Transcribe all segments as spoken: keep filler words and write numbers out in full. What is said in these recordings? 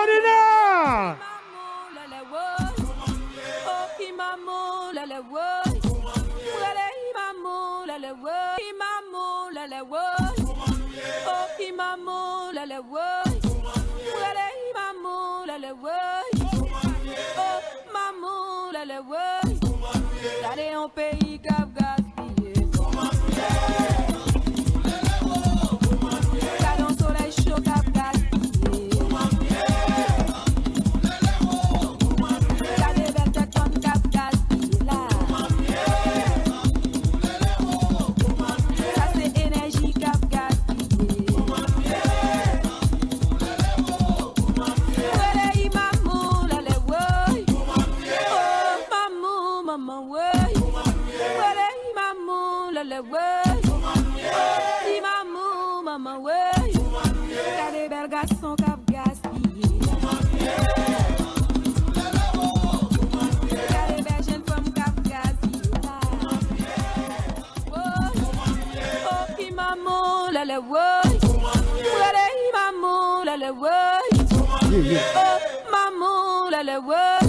Marina! Gade yon peyi k ap gaspiye. Gade yon solèy cho k ap gaspiye. Gade bèl tèt fanm k ap gaspiye la. Sa se enèji k ap gaspiye. Rele i mamou lèlè woy. Oh, mamou, manman woy. Rele i mamou lèlè woy. Oh, i mamou, manman woy. Gade bèl gason k ap gaspiye. Gade bèl jenn fanm k ap gaspiye la. Woy, oh, i mamou lèlè woy. Rele i mamou lèlè woy. Oh, mamou lèlè woy.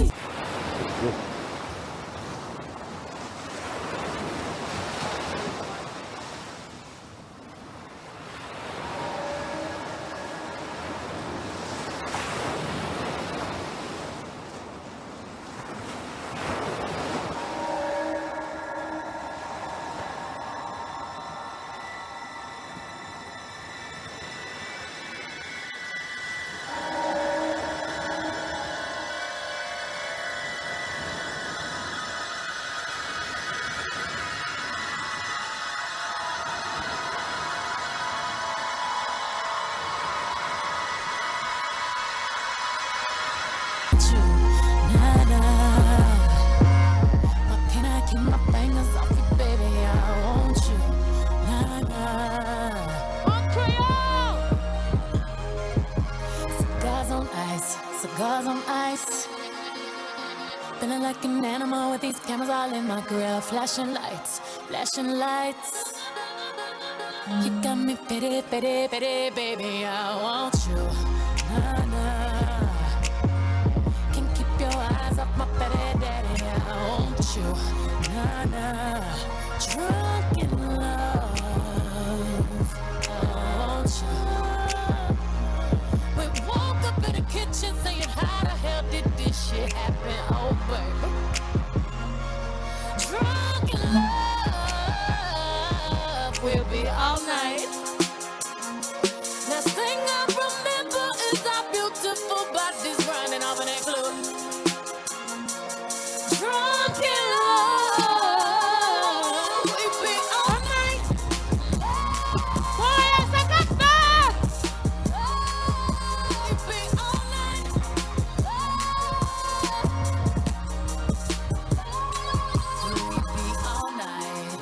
You, nah, nah. Why can't I keep my fingers off you, baby? I want you, nah, nah. Cigars on ice, cigars on ice. Feeling like an animal with these cameras all in my grill. Flashing lights, flashing lights. You got me pity, pity, pity, baby. I want you, nah, nah. Can't keep your eyes off my pretty daddy. I want you, nah, nah. Drunk in love, I want you. We woke up in the kitchen saying, "How the hell did this shit happen?" Oh, baby. Drunk in love, we'll be all night. Last thing I remember is our beautiful bodies grinding off in that club. Drunk in love, we be all night. Woy, sa k ap fèt? We be all night. We be all night.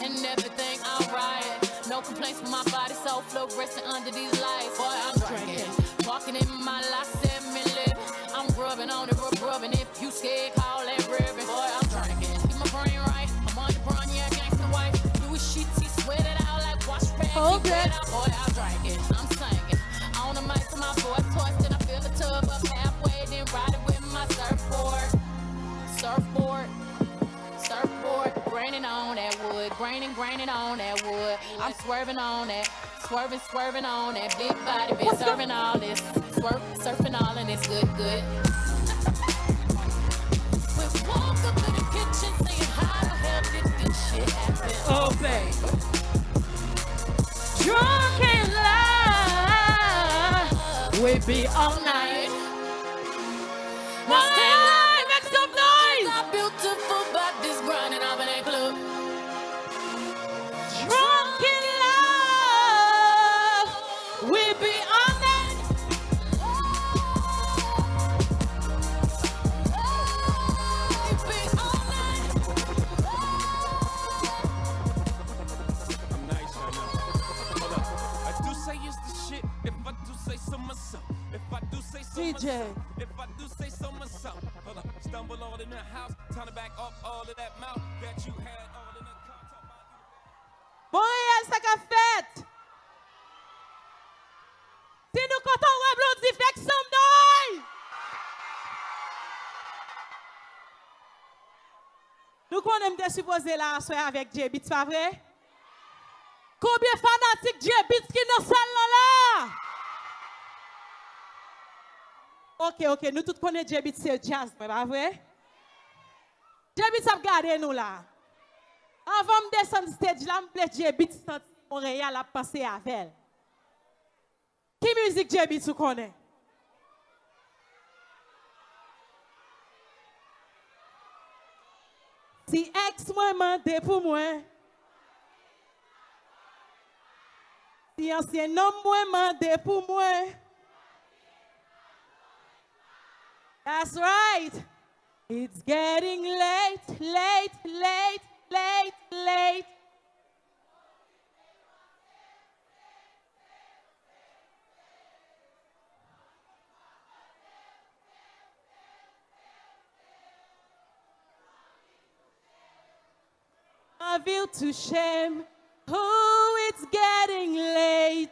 And everything alright. No complaints with my body so fluorescent under these lights. Boy, I'm drinking. Walking in my last seven living. I'm rubbing on it, rub, rubbing. If you scared, call that ribbon. Boy, I'm drinking. Keep my brain right. I'm on the run, yeah, gangsta wife. Louis sheets, he sweat it out like wash rags. He wet out. Boy, I'm drinking. I'm singing. On the mic to my voice hoarse, then I fill the tub up halfway, then ride it with my surfboard. Surfboard. Surfboard, graining on that wood, graining, graining on that wood. I'm swerving on that, swerving, swerving on that big body, been serving all this, swerve, surfing all and it's good, good. We woke up in the kitchen saying, "How the hell did this shit happen?" Oh, babe. Drunk in love, we be all night. Hey, make some noise! Our beautiful bodies grinding off in that club. Drunk in love, we be all night. We be all night. I'm nice right now. Hold up. I do say it's the shit. If I do say so myself. If I do say so myself. If I do say so myself. Hold up. Stumble all in the house. Time to back up all of that mouth that you had all in the car. Talk about you. Bon, Reyèl, sa k ap fèt? Si nou kontan wè Blondy, make some noise! Konnen m te sipoze la aswè avèk J-Beatz, pa vre? Konbyen fanatik J-Beatz ki nan sal lan la? Ok, ok, nou tout konnen J-Beatz se djaz mwen, pa vre? J-Beatz ap gade nou la. Anvan m desann stage la, m vle J-Beatz santi Monreyal ap panse avè l. Ki mizik J-Beatz ou konnen? Si èks mwen mande pou mwen, si ansyen nonm mwen mande pou mwen. That's right. It's getting late, late, late, late, late. Anvil touche m. Ooh, it's getting late.